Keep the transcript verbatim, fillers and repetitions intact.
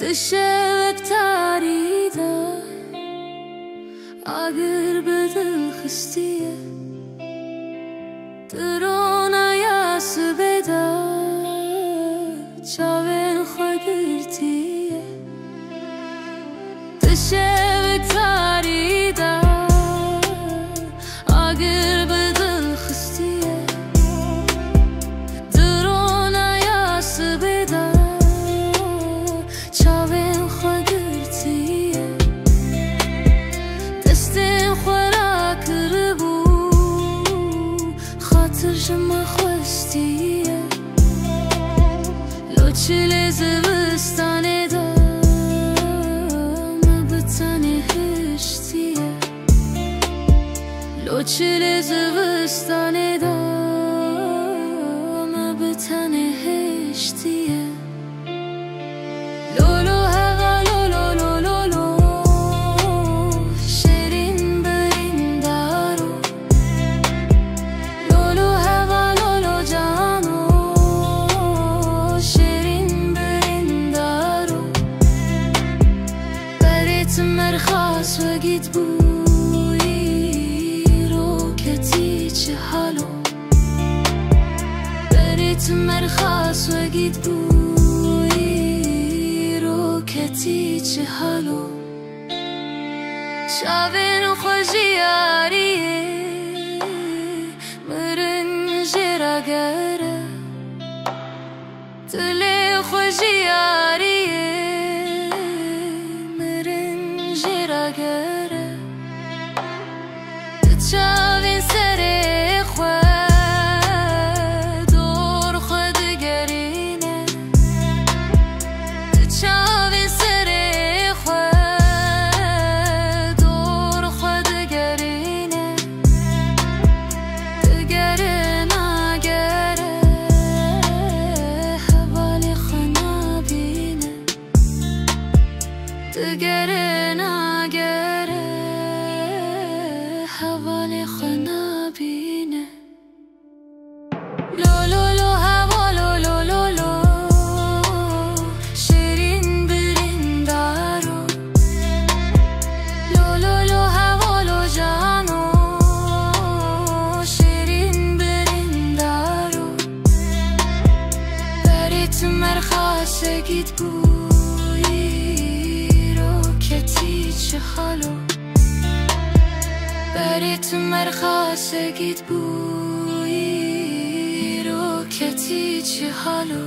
Di şevek tarî de agir bi dil xistiye, di ronaya sibê de çavên xwe girtiye. Di şevek tarî de agir bi dil xistiye, di ronaya sibê de çavên xwe girtiye. Destên xwe rakiribû, xatir ji me xwestiye. Lo çilê zivistanê de me bi tenê hiştiye. Lo çilê zivistanê de me bi tenê hiştiye. Lo lo heva lo lo lo lo lo, şêrîn birîndaro. Lo lo heva lo lo cano, şêrîn birîndaro. Berê ti merxas wegît bû, îro ketî çi halo. Berê ti merxas wegît bû, îro ketî çi halo. Çavên xwe ji yariyê mirin jê ragere. Dilê xwe ji yariyê mirin jê ragere. Di çavên serê xwe dor xwe digerîne. Di çavên serê xwe dor xwe digerîne. Digere nagere, hevalê xwe nabîne. Digere nagere, hevalê xwe nabîne. Lo lo lo heva lo lo lo lo, şêrîn birîndaro. Lo lo lo heva lo cano, şêrîn birîndaro. Berê ti merxasegît bû, îro ketî çi halo. Berê ti merxasegît bû, îro ketî çi halo.